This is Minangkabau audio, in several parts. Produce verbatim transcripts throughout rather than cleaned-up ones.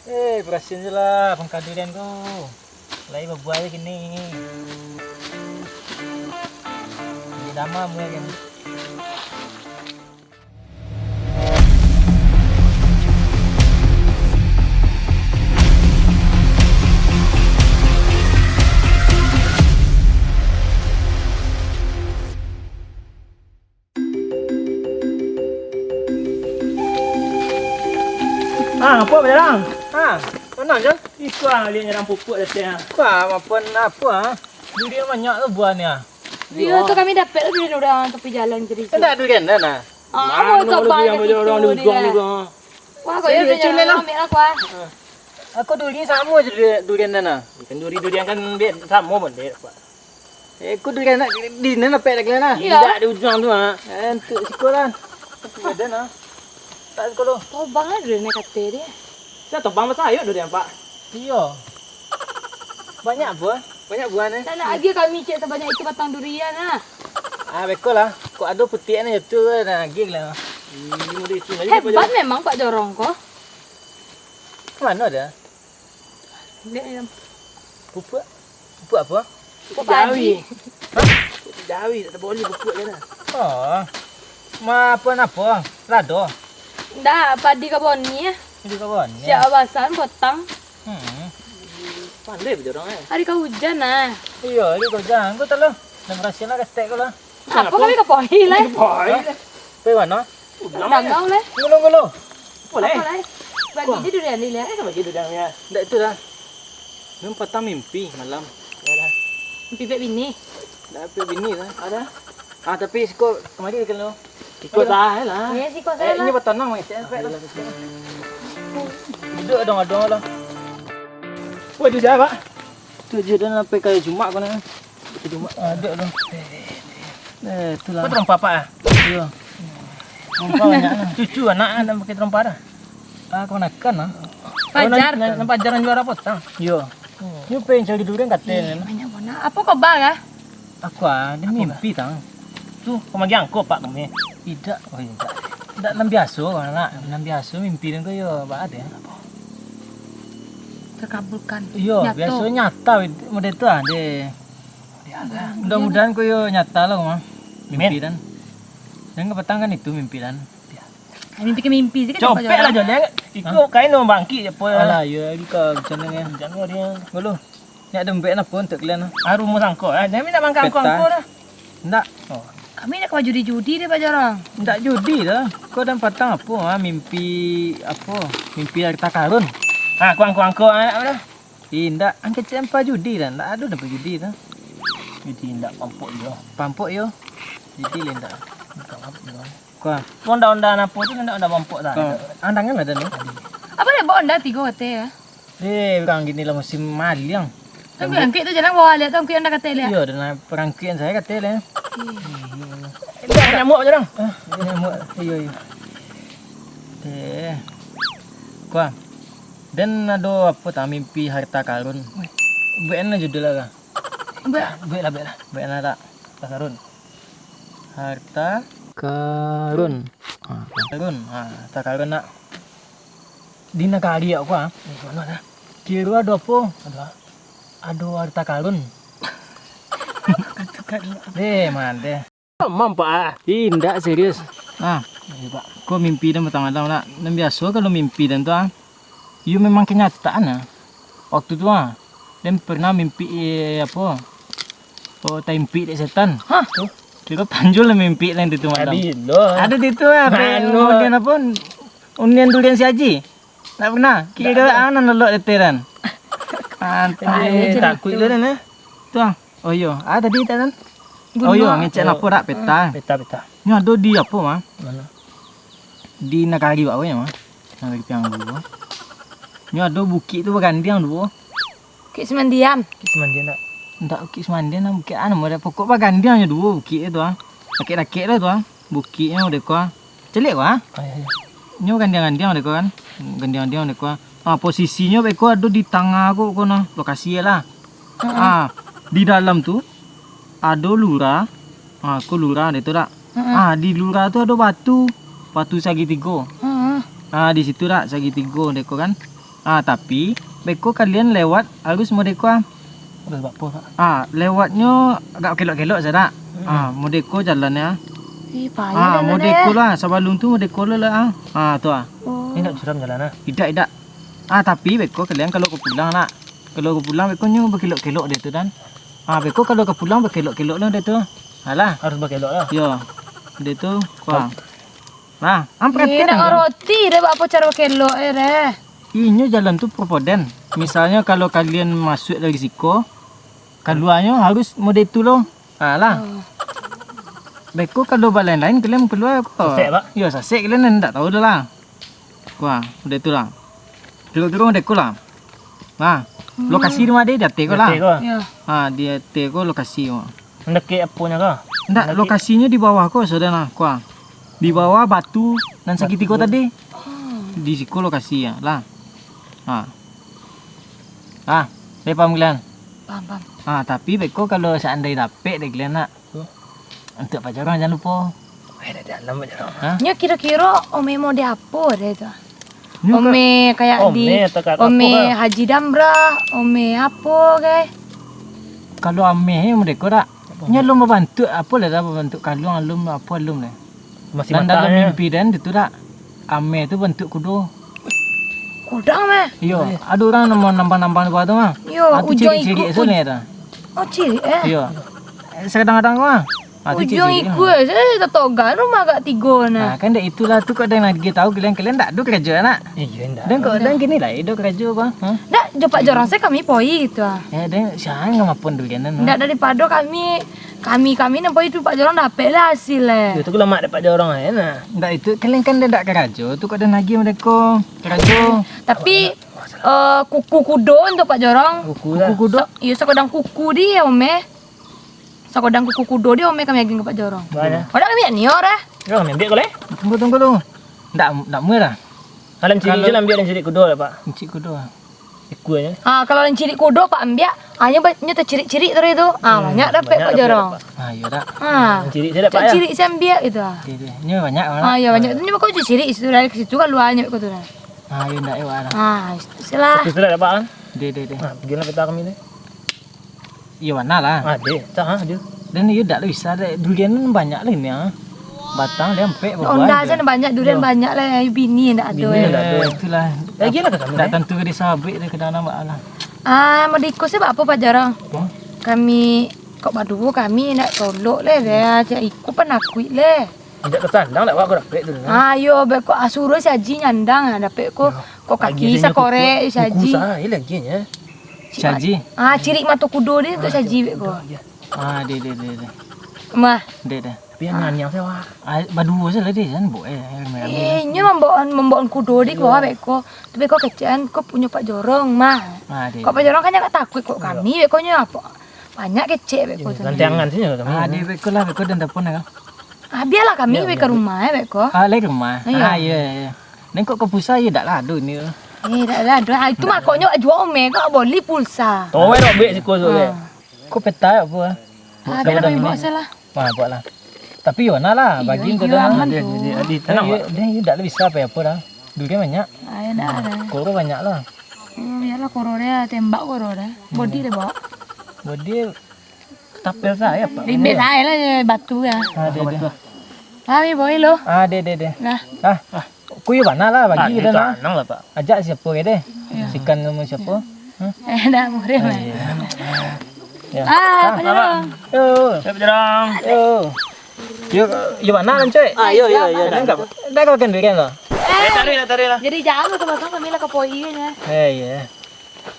Eh, barasin se lah pangka durian ko. Lai babuah se kini. Jadi damam se kini. Ah, apo, Bajarang? Ah, ma nan, Jang? Iko ah, liek nyerang pupuak datang ah. Wah, apo, apo ah? Durian banyak tu buahnyo. Iyo, tu kami dapek tu durian urang tapi jalan tadi tu. Indak durian nan ah. Ah, mano tobang durian, Bajarang, di ujung tu ah. Wah, kau yo durian lah, ambiak lah, kuah. Aku duri samo je duri-, durian nan ah. Kan duri-durian kan samo pun, Dek. Eh, ku durian nak di nan apek lagi lah. Iyo. Indak di ujung tu ah. Eh, untuak siko lah. Ada nah. Tak siko lo. Tobang lah durian nan kato dia. Sa tobang basayok durian, Pak. Iyo. Banyak buah. Banyak buah ni. Tak nak agiah kami cek sabanyak itu batang durian ah. Ah, beko lah. Kok ado putiak ni tu lah, nak agiah lah. Hmm, limo duit tu lagi. Hebat memang Pak Jorong ko. Mano dia? Liek, Jang. Pupuak? Pupuak apo? Pupuak padi. Hah? Pupuak jawi, tak boleh pupuak je lah. Oh. Ma, apo, apo? Lado? Ndak, padi kaboni ah. Padi kaboni. Siap babasan, potang. Hmm. Pandai bajo urang, eh. Hari ka hujan ah. Iyo, hari ka hujan. Kau tahu lah. Dah berhasil lah, kastek kau lah. Apo kami ka pai lai? Ka pai lai. Pai mano? Dagau lai. Ngulu, ngulu. Apo lai? Apo lai? Bagi je durian ni, lai. Eh, bagi durian ni, ya. Ndak itu dah. Nan patang mimpi malam. Ya dah. Mimpi bek bini. Ndak bek bini lah. Ada. Ah, tapi siko kamari kalau. Siko dah lah. Ya, siko dah lah. Ini batanang, Mas. Duduk dong, dong lah. Woi, tu siapa? Tu je dah sampai kayak jumak kau ni. Itu jumak. Ada dong. Eh, itulah. Kau terompa apa ah? Iya. Terompa banyak lah. Cucu anak ah, nak pakai terompa dah. Ah, kau nak kan ah? Pajar. Nak pajar juara potang. Iya. Ni pengen cari durian katanya. Banyak banget. Apa kau bah? Aku ah, dia mimpi tang. Tu, kau manggil angko pak kami. Tidak. Oh, iya, tidak. Tidak nan biasa, nak. Nan biasa mimpi dan kau yo, bah ada. Terkabulkan. Iyo, biaso nyata model tu ah, deh. Mudah-mudahan ko yo nyata lah, mah. Mimpi dan. Dan kapatang kan itu mimpi dan. Mimpi ke mimpi sih kan. Copek lah, Jol, ya. Iko kain mau bangkit je, apa. Alah, yo, lagi ka bencana ya. Bencana dia. Ngulu. Nyak dembek napa untuk kalian? Ah, rumus angko, eh. Kami nak mangka angko-angko dah. Ndak. Oh. Kami nak ka judi-judi deh, Pak Jorong. Ndak judi dah. Kau dan patang apa, ah, mimpi apa? Mimpi harta karun. Ah, angko-angko, ah, nak apa dah? Ih, ndak. Angke cek empa judi dah. Ndak ada dapat judi dah. Judi ndak pampok yo. Pampok yo. Judi le ndak. Kau. Onda-onda apa tu ndak onda pampok dah. Andangan ada ni. Apa dia bawa onda tigo kata ya? Eh, urang gini lah musim maliang. Angkuik-angkuik tu jarang bawa lihat tu, angkuik yang dah kata lihat. Iyo, dan perangkuian saya kata lihat. Nyamuk je dong. Ah, nyamuk. Iyo, iyo. Eh. Kuah. Dan ado apa tak mimpi harta karun? Buat mana judul lah. Buat lah, buat lah. Buat mana tak? Harta karun. Harta karun. Ha, karun. Ha, harta karun nak. Di nagari aku ah. Di mana dah? Kiro ado apa? Ado. Ado harta karun. Harta karun. Deh, man deh. Mampak ah. Ih, ndak serius. Ah, iya, Pak. Kau mimpi dan petang malam nak. Dan biasa kalau mimpi dan tu ah. Iyo memang kenyataan ah. Waktu tu ah. Dan pernah mimpi eh, apa? Oh, taimpik dek setan. Hah? Kiro panjul lah mimpi lain di tu malam. Adi lo. Ada di tu ah. Mano? Kemudian apa? Unian durian si Haji. Tak pernah. Kiro anak lolok dek teran. Antai, takut tu dan eh. Tu ah. Oh iyo, ah tadi tak kan? Oh iyo, ngecek lapor dak peta. Peta, peta. Nyo ado di apa mah? Mana? Di nagari awak mah. Nagari Piang dulu. Nyo ado bukik tu bagandiang dulu. Bukik Semandian. Bukik Semandian tak? Ndak Bukik Semandian lah, bukik anu, ado pokok bagandiang nyo dulu bukik tu ah. Dakek-dakek lah tu ah. Bukiknyo dek ko ah. Caliak ko ah. Nyo gandiang-gandiang dek ko kan. Gandiang-gandiang dek ko ah. Ah, posisinyo beko ado di tangah ko, ko nah, lokasi lah. Ah, di dalam tu ado lurah. Ah, ko lurah dek tu dak? Ah, di lurah tu ado batu. Batu sagitigo. Ah, di situ dak sagitigo dek ko kan. Ah, tapi beko kalian lewat harus modeko ah. Harus bak apo, Pak? Ah, lewatnyo agak kelok-kelok sajo, dak? Hmm. Ah, modeko jalannyo. Ih, payah Ah, dah, modeko Neh. lah, sabalun tu modeko lah, lah, ah. Ah, tu ah. Oh. Ini ndak curam jalan, ah? Idak, idak. Ah, tapi beko kalian kalau ka pulang, nak. Kalau ka pulang, beko nyo bakelok-kelok deh tu, dan. Ah, beko kalau ka pulang, bakelok-kelok lah deh tu. Alah. Harus bakelok lah. Yo. Deh tu, wah. Nah, am Ih, perhatian nak kan? ngaroti deh, bak apo caro kelok eh, deh. Inyo jalan tu propoden. Misalnyo kalau kalian masuak dari siko, kaluarnyo harus model tu lo. Ha, lah. Oh. Beko kalau balain-lain kalian kalua ko. Sasek, Pak? Yo, sasek kalian ndak tahu dah lah. Wah, model tu lah. Kiro-kiro model ko lah. Nah, Hmm. lokasi rumah dia di ateh ko Di lah. ateh ko. Yo. Ha, di ateh ko lokasi ko. Mandakek aponyo ko? Ndak, Mandakek. lokasinyo di bawah ko, saudara. Kuah. Di bawah batu nan Batu sagitigo ko. tadi. Oh. Di siko lokasi ya, lah. Ha. Ha, deh paham kalian? Paham, paham. Ha, tapi beko kalau seandai dapek deh kalian nak. Huh? Untuk Pak Jorong jangan lupa. Eh, dah dalam Pak Jorong. Ha? Nyo kiro-kiro ome mode apo deh tu? Nyo ka- Ome kayak di Ome atau ka-, apo Ome ka? Haji Damrah, ome apo ke? Kalau ame nyo mode ko dak? Apo? Nyo alun babantuak apo lah dah, babantuak kaluang alun apo alun lah. Masih Nan dalam matanya. mimpi den itu dak? Ame tu bantuak kudo. Kudo mah? Iyo, ado urang namo nambang-nambang di bawah tu mah. Iyo, Ah, tu ujuang cirik-cirik ikut, tu uj-, ni tu. Oh, cirik, eh? Iyo. Eh, sakadang-kadang ko mah. Ah, tu Ujuang cirik-cirik ikut lah. je, tatogan rumah agak tigo nah. Nah, kan dek itulah tu kok den lagi tahu kalian, kalian ndak ado karajo nak. Iyo, ndak. Dan kok Ndak. dan kini lah, ido karajo ko. Ha? Ndak, jo Pak Jorong se kami poi gitu ah. Eh, den siang ngamapun dulu kan. Ndak, daripado kami, kami, kami nan poi tu Pak Jorong dapek lah hasil eh. Yo, tu kok lamak dapek Jorong eh nah. Ndak itu, kalian kan den ndak karajo, tu kok den lagi mereka karajo. Tapi eh, kuku kudo untuk Pak Jorong. Kuku lah. Kuku kudo? Sa-, iyo, sakodang kuku di ome. Sakodang kuku kudo di ome kami agiang ka Pak Jorong. Banyak. Wadah kami nio dah. Yo, kami ambiak ko leh. Tunggu, tunggu, tunggu. Ndak, ndak muah dah. Kalau cirik Kalau je lah ambiak dan cirik kudo lah, Pak. Cirik kudo. Ikua je. Ah, kalau nan cirik kudo, Pak, ambiak, ah, nyo ba-, nyo tacirik-cirik tadi tu. Ah, Hmm, banyak dapek banyak Pak dapek Jorong. Pak. Ah, iyo dak. Ah, Cirik je dak, Pak, ya? cirik se ambiak gitu ah. Deh, deh. Nyo banyak malah. Ah, yo banyak. Nyo kok cirik situ dari situ kalua nyo ko tu dah. Ah, iyo ndak, iyo, Pak, dah. Ah, itu se lah. Tapi sudah dak, Pak, kan? Deh, deh, deh. Ah, pergilah peta kami ni. Iyo, mana lah. Ah, deh. Tak, ah, dia. Dan iyo dak lah bisa deh. Durian ni banyak lah ini ah. Batang dia ampek Onda babuah se je. banyak, durian Yo. banyak lah. Ayo bini ndak ado Bini eh. ndak ado. Eh, itulah. Lagi lah ke kami, Ndak eh? tantu ka disabik deh ka dalam bak lah. Ah, mau diikut se bak apo Pak Jorong? Hmm? Kami, kok baduo kami ndak tolok leh, deh. Cak ikut panakuik leh. Indak tasandang dak, Pak, kok dapek tu, nah. Ah, yo, beko, ah, suruh si Haji nyandang, ah, dapek ko, Yo. ko Pagi kaki se nyo sakorek, kuku, si Haji. kuku sae lagi nyo. Si Haji? Ah, cirik mato kudo deh untuk si Haji, beko. Ah, deh, deh, deh, deh. Mah. Deh, deh. Tapi yang nyanyiang se, wah. Ah, baduo se lah deh, jan, bo, eh, rame-rame. Eh, nyo mambawa, mambawa kudo di ko, Yo. beko. Tapi ko kecekan, ko punyo Pak Jorong, mah. Ah, deh, Kok Pak deh. Jorong kan agak takuik kok Yo. kami, beko nyo apo? Banyak kecek, beko Yo, tu. gantiangan se nyo kami, Ah, nah. deh, beko lah, beko dan telepon lah. Ah, bialah kami Yo, pergi ka biar. rumah, eh, beko. Ah, lai ka rumah. Iyo. Ah, iyo, iyo. Nengkok ka pusat, iyo, dak lah ado ni. Eh, dak lah ado. Ah, itu Dak. makonyo juo ome, kok boli pulsa. Towe robek siko tu, Ah. Ko peta apo, ah? Ah, bialah kami buek se lah. Wah, buek lah. Tapi yo, nah lah, Iyo, bagi iyo, tu dah. aman Dia, tu. dia, dia, dia, Tenang, dia, Pak. dia, dia dak lah bisa apo-apo dah. Duit kan banyak. Ah, iyo, dak lah. Koro banyak lah. Hmm, iyolah, koro dia, tembak koro dia. Bodi dia bawa. Bodi Ketapel sae, Pak. Limbek sae lah je batu ya. Ah, deh, deh. Kami boleh lo. Ah, deh, deh, deh. Nah. Ah, ah. Ku yo bana lah bagi Ah, kita lah. Tanang lah, Pak. Ajak siapa ke deh? Ya. Sikan sama siapa? Hah? Eh, dah, boleh, Ah, Pak. iya. Ya. Ah, Pak Jorong. Yo. Siap, Jorong. Yo. Yo, yo bana kan, cuy? Ah, yo, yo, yo. Dah kau kan durian lo? Eh, tarik lah, tarik lah. Jadi jangan tu pasang kami lah ke poi nya. Eh, iya.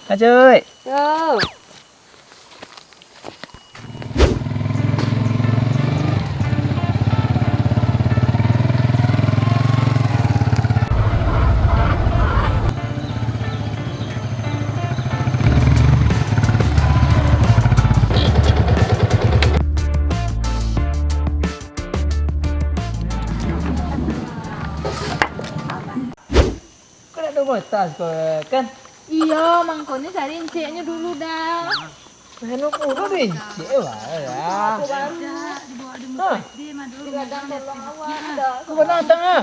Ah, cuy. Yo. Kau nak tunggu tas kau kan? Iyo, mangkonyo cari enciknyo dulu dah. Anu pun dah encik lah ya. Aku baru. Hah? Kau pernah datang ah?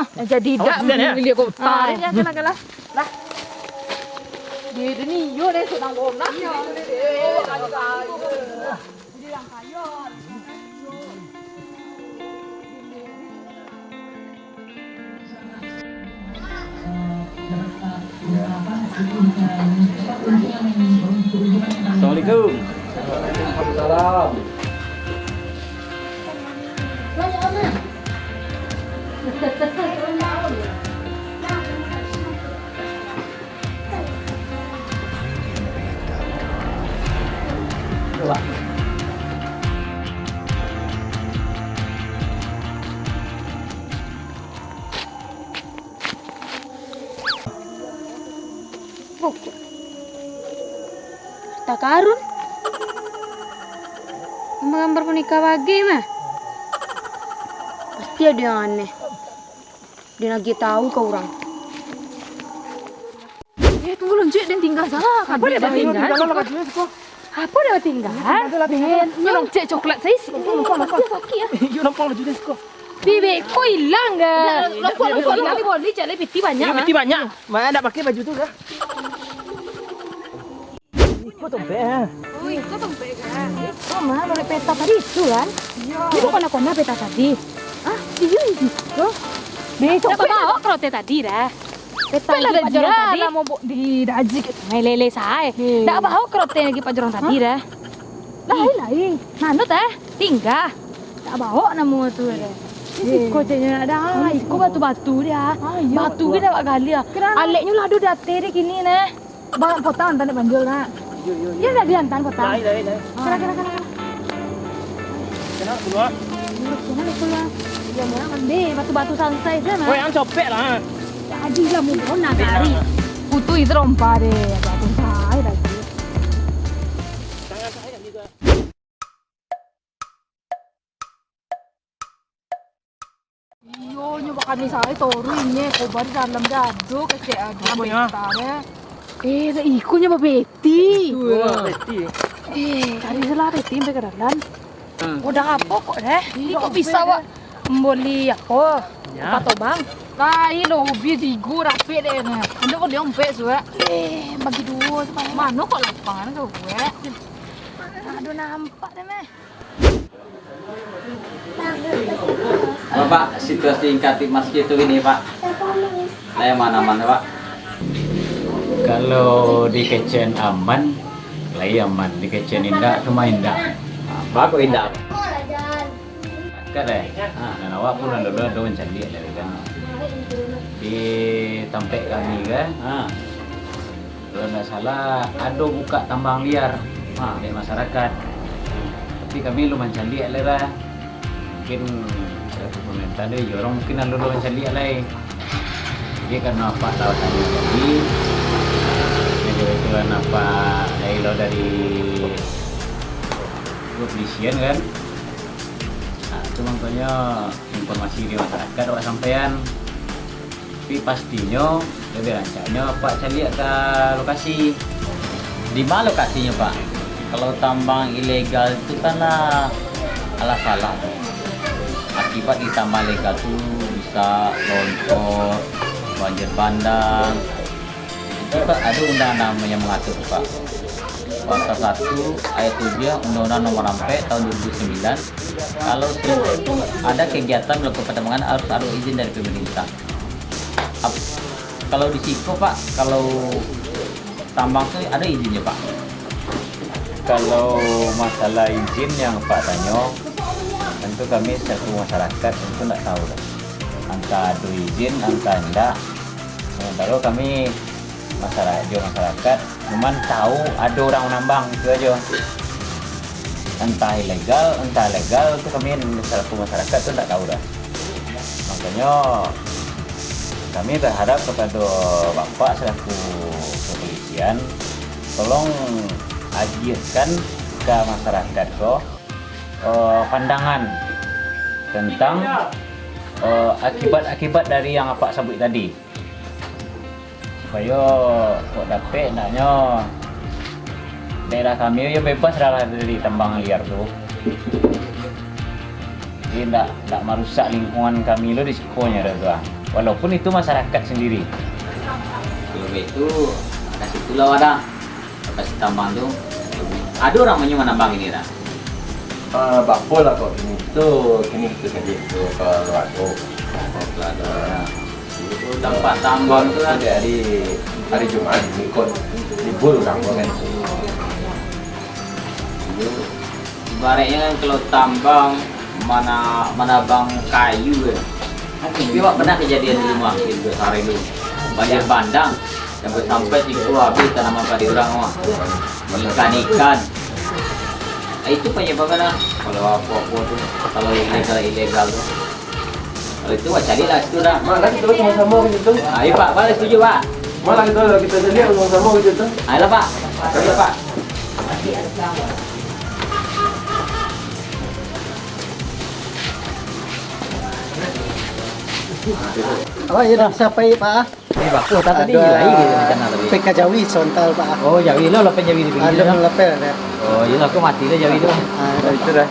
Nah, jadi dah. Awak dah, ya? Miliak kota ni, ya, kena kalah. Lah. Dia, dia ni, yo, dia senang bom lah. Iya. Assalamualaikum. Waalaikumsalam. Takarun. Gambar-gambar panikah bagai mah. Pasti ado yang aneh. Dia lagi tahu ka urang. Eh, tunggu lu, Cik, den tingga salah. Apo dia batingga, Cik? Apo dia batingga? Tingga salah, tingga salah. Nyong cek coklat saisi. Lupa, lupa, lupa. Sakit, sakit, ah. Yo, nampak baju den siko. Bibik ko ilang ga? Lupa, lupa, lupa. Boli cari piti banyak, ah. Piti banyak. Mana ndak pakai baju tu ga? Iko tompek, ha? Oh, iko tompek, kan? Oh, mah, dari peta tadi itu, kan? Iyo. Ini bukan kona peta tadi. Ah, iyo, iko. Besok ndak bawa kerote tadi dah. Peta lagi pajoran tadi. Lah, mau di daji gitu. Main lele sae. Ndak bawa kerote lagi pajoran tadi dah. Lain, lain. Nanu teh, tingga. Ndak bawa namo tu dah. Ini siko ceknyo nak dah. Iko batu-batu dia. Batu dia nak gali ah. Aleknyo lah ado di ateh dia kini neh. Ba-, potang antan dek Panjul, nak. Iyo, iyo, iyo. Iyo, dah diantan potang. Lai, lai, lai. Ah. Kena, kena, kena, kena. Kena keluar. Kena keluar. Iyo, murah kan. Deh, batu-batu sansai se, nak. Woi, ang copek lah. Jadi lah, mau kena kari. Putu itu rompa deh, batu sansai lagi. Tangan saya juga. Iyo, nyo bakani sae toru inyo, kobar di dalam dado kecek ado. Apo nyo? Bentar, eh. Eh, lah iko nyo babeti. Itu lah. Beti. Eh, cari se lah beti sampai ka dalam. Hmm. Udah apo kok deh? Ini kok bisa wak memboli apo? Ya. Pato bang. Lain lo, hobi tigo rapek deh ni. Ando kok diompek suak. Eh, bagi duo tu paling. Mano kok lapangan kau buek? Aduh, nampak deh meh. Bapak, situasi ingkatip masjid tu gini, Pak. Lai aman-aman, Pak. Kalau di kecen aman, lai aman. Di kecen indak, tu mah indak. Apa kok indak? Kan, eh? Ah, nan awak pun ado, ado mancaliak dari kan. Di tampek kami kan. Ah. Kalau ndak salah, ado buka tambang liar, ha, dek masarakat. Tapi kami alun mancaliak lai lah. Mungkin, eh, pemerintah tu, yo, urang mungkin alun mancaliak lai. Jadi, karano apak lah tanyo tadi, jadi kebetulan apak lai lo dari kepolisian kan. Nah, itu makonyo informasi di masarakat awak sampaian. Tapi pastinyo, labiah rancaknyo apak caliak ka lokasi. Di ma lokasinyo, Pak? Kalau tambang ilegal tu kan lah alah salah tu. Akibat di tambang ilegal tu bisa longsor, banjir bandang. Itu, Pak, ado undang-undang yang mengatur tu, Pak. Pasal satu ayat tujuh Undang-Undang Nomor ampek tahun dua ribu sembilan, kalau itu ada kegiatan melakukan pertambangan harus ada izin dari pemerintah. Ap-, kalau di siko, Pak, kalau tambang tu ada izinnya, Pak? Kalau masalah izin yang Pak tanyo, tentu kami selaku masyarakat tentu ndak tahu lah. Antah ado izin, antah indak. Sementara kami masyarakat, jo masyarakat, cuman tahu ado urang manambang, itu ajo. Entah ilegal, entah legal, tu kami selaku masyarakat tu ndak tahu dah. Makonyo, kami berharap kepada Bapak selaku kepolisian, tolong agiahkan ka masyarakat ko, eh, pandangan tentang, eh, akibat-akibat dari yang Apak sabuik tadi. Supayo kok dapek, naknyo daerah kami yo bebas lah dari tambang liar tu. Jadi ndak, ndak marusak lingkungan kami lo di sikonyo dah tu ah. Walaupun itu masyarakat sendiri. Kalau baitu, ka situ lah wadah. Lokasi tambang tu, ado urang manyo manambang ini dah. Ah, bapo lah kok kini tu, kini tu jadi tu kalau ado. Kalau ado, ya. Tampak tambang tu kan. Dari hari, hari Jumaat, ini kok libur urang tu kan. Ibaratnyo kan kalau tambang, mana, manabang kayu kan. Tapi awak pernah kejadian di rumah, di Besar itu. Banjir bandang. Sampai-sampai siko habis tanaman padi urang mah. Ikan-ikan. Ah, itu penyebabnya lah. Kalau apo-apo tu, kalau ilegal-ilegal tu. Kalau itu, wah, carilah situ dah. Mak, lah kita sama-sama ke situ. Ah, iya, Pak. Pak, setuju, Pak? Mak, lah kita, kita cari sama-sama ke situ. Ayolah, Pak. Ayolah, Pak. Oh, iya dah, siapa, Pak? Eh, bagus, tak tadi. Ado lai ke rencana tadi? P K jawi sontal, Pak. Oh, jawi lo, lapan jawi di pinggir. Alun lapeh, ya. Oh, iyolah, aku mati lah jawi tu. Ah, itu dah.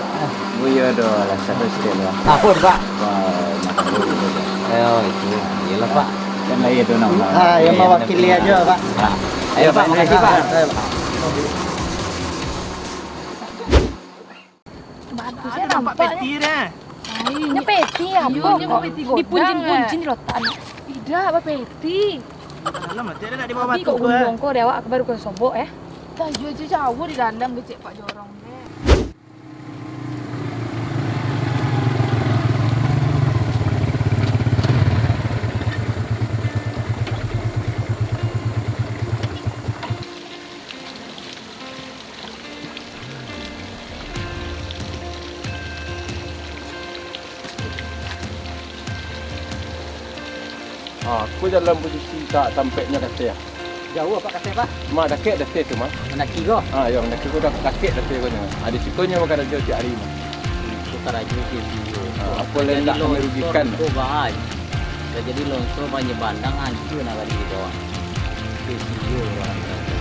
Buyo do lah, satu sekali lah. Apa tu, Pak? Wah, makan dulu tu. Oh, itu. Iyolah, Pak. Kan lah itu nama. Ah, yang mewakili aja, Pak. Ah. Ayo, Pak, makasih, Pak. Ayo, Pak. Bagus ya nampak peti dah. Ini peti apa? Iyo, ini peti godang, eh. Dipunjin-punjin dilotakkan. Tidak, apa peti? Alah, mati ada nak dibawa batu ke? Tapi kok gunung kau dewak, aku baru kau sobok, eh. Dah, iyo je jauh di dalam kecek Pak Jorong deh. Ah, ko jalan posisi sa-, tampeknyo kateh. Jauah, Pak, kateh, Pak? Ma, dakek dateh tu, mah. Mandaki ko? Ah, yo, mandaki ko dah dakek dateh ko nyo. Ah, di sikonyo bakarajo tiap hari, mah. Itu karajo tiap hari. Ah, apo lai ndak merugikan. Ko bahai. Dah jadi longsor, banjir bandang, hancur nak tadi di bawah. Itu sendiri orang kata.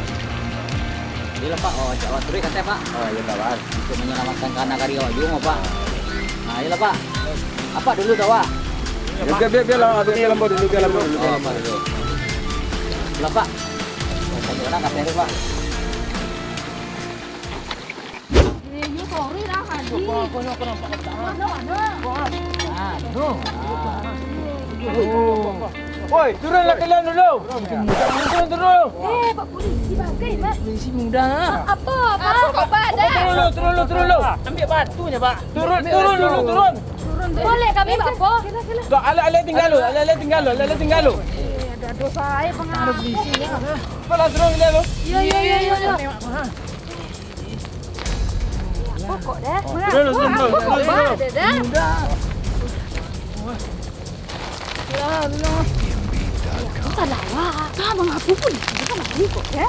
Iyolah, Pak, awak cak awak turuik kata, Pak. Oh, iyo, Pak. Untuk menyelamatkan kanak kari awak juo, Pak. Nah, iyolah, Pak. Apa dulu tu, Pak? Yo, biar, biar, biar lah, biar lambau dulu, biar lambau dulu, biar lambau dulu. Iyolah, Pak. Tadi orang kata tu, Pak. Ini Iyo, sorry lah, Haji. Mano, mano? Anu. Woi, turunlah kalian dulu. Turun, turun. Eh, Pak Polisi, bagai, Pak. Polisi muda. Apa, apa? Apa, Pak? Turun dulu, turun dulu, turun dulu. Ambil batunyo, Pak. Turun, turun dulu, turun. Turun dulu. Boleh kami, Pak, apa? Kok alat-alat tinggal lu, alat-alat tinggal lu, alat-alat tinggal lu. Eh, ada dosa aja, Pak. Ada polisi, ya. Apalah, turun kalian lu. Iya, iya, iya, iya, iya. Pokok dah. Turun, turun, turun, turun, turun. Dah, dah. Salah awak. Kah, mangapo pun? Dia kan lari kok, ya?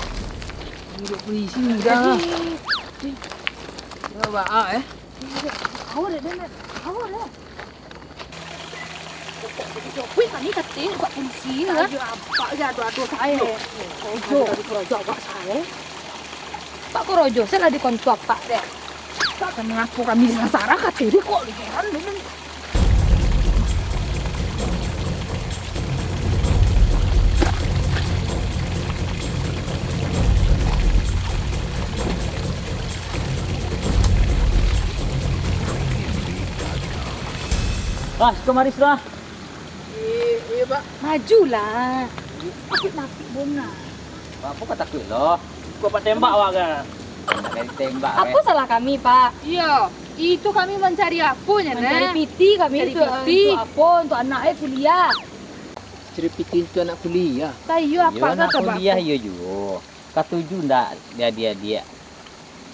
Duduk polisi muda. Jadi, ya, Pak, ah, eh. Awak dah, dah, dah. Awak dah. Wih, kami katik buat polisi lah. Ayo, apa ya, ado-ado sae. Korojo. Korojo awak sae. Pak korojo, sae lah di kontua Pak dek. Pak kan mangaku kami sasaran, katik dek kok, heran dulu. Ras, kamaris lah. Iyo, iyo, Pak. Majulah. Sakik mati bunga. Apo ka takuik lo? Kok Pak tembak wak ka? Nak ditembak, Apa eh. salah kami, Pak? Iyo, itu kami mancari apo nyo, Nak? Mancari piti kami Cari untuk, piti. untuk apo? Untuk anak eh kuliah. Cari piti untuk anak kuliah? Lah iyo, Iyo, apa anak ka kuliah, iyo juo. Katuju ndak, di adiak-adiak?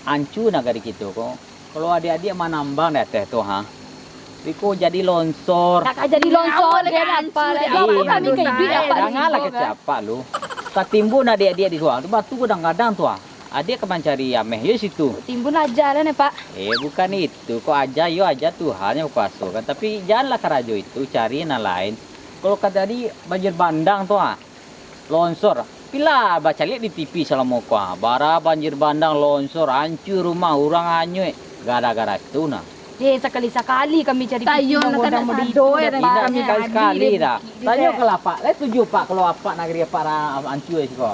Ancu nagari kito ko. Kalau adiak-adiak manambang di ateh tu, ha, beko jadi longsor. Tak ka jadi longsor, Awak dia lagi apa ancu, lagi? dia Apa apa kami ancu, ka iduik, Pak. Apa di Janganlah situ, kecek kan? apak lu. Katimbun adiak-adiak di luar tu, batu gadang-gadang tu, ha. Adiak ka mancari ameh yo situ. Timbun aja lah ni, Pak. Eh, bukan itu. Kok aja, yo aja Tuhan yang kuaso kan. Tapi janganlah karajo itu, cari nan lain. Kalau ka tadi banjir bandang tu, ha. Longsor. Pila bacaliak di T V salamo ko, ha, bara banjir bandang, longsor, ancua rumah urang, anyuik gara-gara itu nah. Eh, sakali-sakali kami cari Tayo piti nak godang tak mode sado, itu, eh, dah, Pak. Indak Pak. sekali-sekali Adi dah. dia Tanyo bukit. Kalau apak, lai tuju apak kalau apak nagari apak ra-, ancua siko.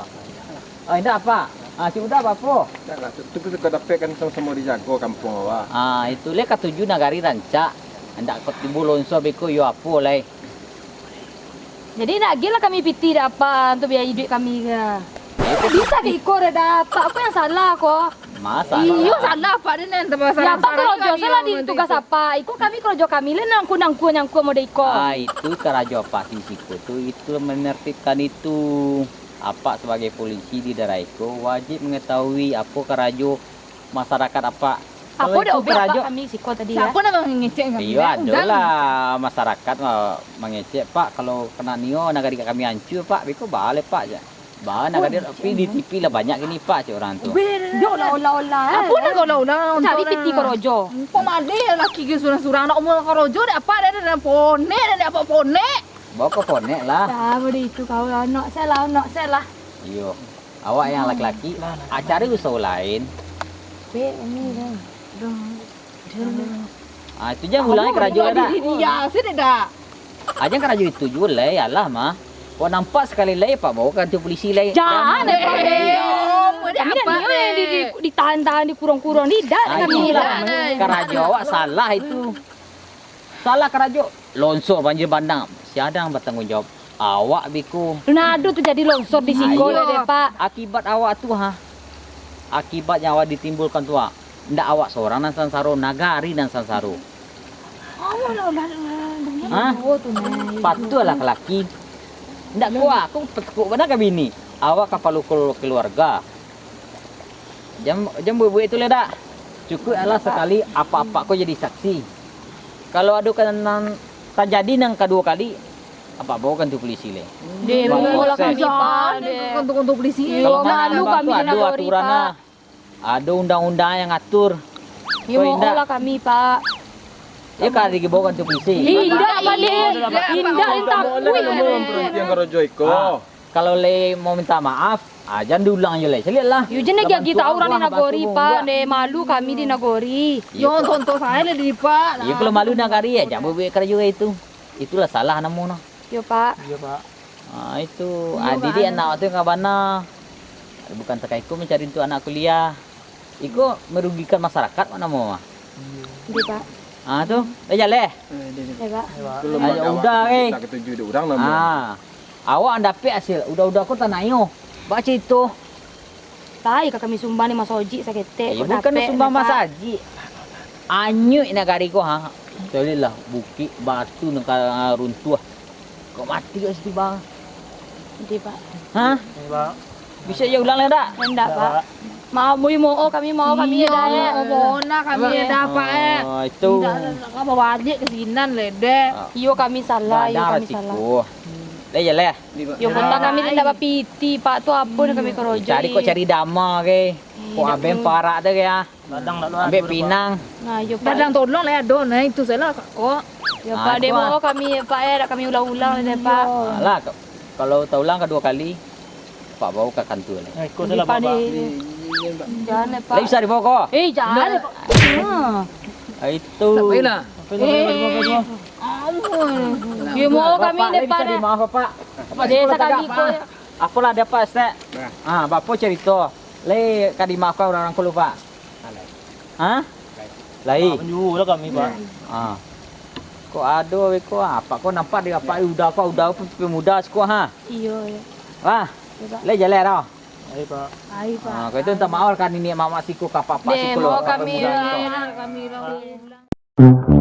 Oh, indak apak. Ah, si Uda apo? Indak lah, tu, tu kito dapek kan samo-samo dijago kampuang awak. Ah, itu lai katuju nagari rancak. Indak kok timbul longsor beko yo apo lai. Jadi, nak agiah lah kami piti dek apak untuak biaya iduik kami ko. Bisa ka iko dek apak, apo yang salah ko? Masalah. Iyo, salah apak dek nan tambah Ya, salah apak sarangan korojo kami salah di orang tugas itu. apak. Iko kami korojo kami lah nangku-nangku nyangku model iko. Ah, itu karajo apak di siko tu, itu menertibkan itu. Apak sabagai polisi di daerah iko wajib mangatahui apo karajo masarakat apak. Apo Kalau dak itu obek karajo apak kami siko tadi, ya? Siapo nan mangecek kami, Iyo, ya? Undang. adolah masarakat ma-, mangecek, "Pak, kalau kena nio nagari kami ancua, Pak, beko baa lai, Pak," jar. "Baa nagari, Oh, tapi di T V lah banyak kini, Pak," cek urang tu. Dak olah-olah, eh. Apo nan olah-olah Cari untuak piti nan korojo. Kok made laki ge surang-surang, nak umua korojo, dak apak, dak, dak, dak ponek, dak, dak apak ponek. Baa ka ponek lah. Dah, bari itu kau lah, nak salah, nak salah. Iyo. Awak yang laki-laki, ah, cari usaho lain. Bek, ini dah. Ah, itu jan ulangi karajo lah dah. Dia, sudah dah. Ah, jan karajo itu juo lai, alah mah. Kok nampak sakali lai, Pak, bao ka kantua polisi lai. Jan, Jan, eh, eh, eh. Kami dah nio yang di, di, ditahan-tahan, dikurung-kurung, tidak Ah, kami itulah. lah. Karajo awak salah itu. Salah karajo. Longsor banjir bandang, sia nan batangguang jawab? Awak beko. Nah, ado tu jadi longsor di siko Ayo. lah deh, Pak. Akibat awak tu, ha. Akibat yang awak ditimbulkan tu, ha. Ndak awak sorang nan sansaro, nagari nan sansaro. Awak lah, lah, lah, lah, Hah? dua tu, nah. Patuahlah ka laki. Ndak kuat, aku tekuk bana ka bini. Awak kapalo kelu-, keluarga. Jan, jan buek-buek tu lah dak. Cukuik alah sakali apak-apak ko jadi saksi. Kalau ado ka nan tajadi nan kaduo kali, apak bao kantua polisi lai. Deh, Bang mau lah Proses. kami, Pak, Jangan deh. kantua-kantua polisi. Iyo, Kalau malu manambang kami tu di ado nagori, aturan Pak. lah. Ado undang-undang yang ngatur. Iyo, Kau mau indak? lah kami, Pak. Ya kali dibawa kantua polisi. Indak, Pak, deh. Indak, Indak, minta Indak, ampun. Indak, Indak. Berhenti yang karajo iko. Ah. Kalau lai mau minta maaf, ah, jan diulang juo lai. Caliak lah. Yo, jan lagi-lagi tahu urang di nagori, Pak. Deh, malu kami di nagori. Yo, contoh sae lah di, Pak. Iyo, kalau malu nagari, ya, jan buek-buek karajo itu. Itulah salah namo nah. Yo, Pak. Iyo, Pak. Ah, itu. Iyo, Ah, Pak. didik anak tu yang bana. Bukan takaiko mancari untuak anak kuliah. Iko merugikan masyarakat, mak namo mah. Nggih, Pak. Ah, tu. Eh, jaleh. Eh, Pak. Belum Ayo, ada udah, waktu eh. Kita ketuju dek urang namo. Ah. Awak dapek hasil, udah-udah ko tanah iyo. Bak cito. Tai ka kami sumbang ni masojik saketek. Eh, kok bukan dapek sumbang ni, Pak. Masajik. Anyuik nagari ko, ha. Calilah bukik batu nan ka runtuah. Kok mati kat situ, Bang? Nggih, Pak. Hah? Nggih, Pak. Bisa jo ulang lah, dak? Indak, Pak. Maaf, bui, mo'o kami, mo'o kami, iyo, dak, eh. Mo'o nah kami, dak, Pak, eh. Ah, itu. Indak, indak, indak bawa adik ke sinan, leh, dek. Ah. Iyo, kami salah, iyo, kami salah. Lah, iyo, leh. Iyo, kota kami indak bapiti, Pak, tu apo nan kami karojoi? Cari, kok cari dama ke? Kok abeng parak tu ke, ah? Gadang dak lo ado, Pak. Ambek pinang. Nah, iyo, Pak. Gadang tolong lah ado, nah, itu salah, kok. Yo, Pak, demo kami, Pak, eh, dak kami ulang-ulang deh, Pak. Alah, ka-, kalau taulang kaduo kali, Pak bawa ka kantua ni. Eh, iko salah, Pak. Jan, eh, Pak. Lai bisa dibawa ko? Eh, jan, eh, Pak. Ah, itu. Tak payahlah. Eh, ampun. Demo kami, Pak, deh, Pak, bisa dimaaf, Pak. Deh, sakali ko. Apolah dapat, Stek? Ah, bapo carito? Lai ka dimaafkan urang-urang ko, Pak? Hah? Lai. Manjua lah kami, Pak. Ah. Kok ado, beko? Apak ko nampak di apak uda ko, uda ko pemuda siko, ha? Iyo, iyo. Wah. Iyo, Pak. Lai jaleh dah. Ai, Pak. Ai, Pak. Ah, kok itu minta maaf ka niniak mamak siko, ka apak-apak siko lo, ka pemuda siko. Deh, mau kami lah.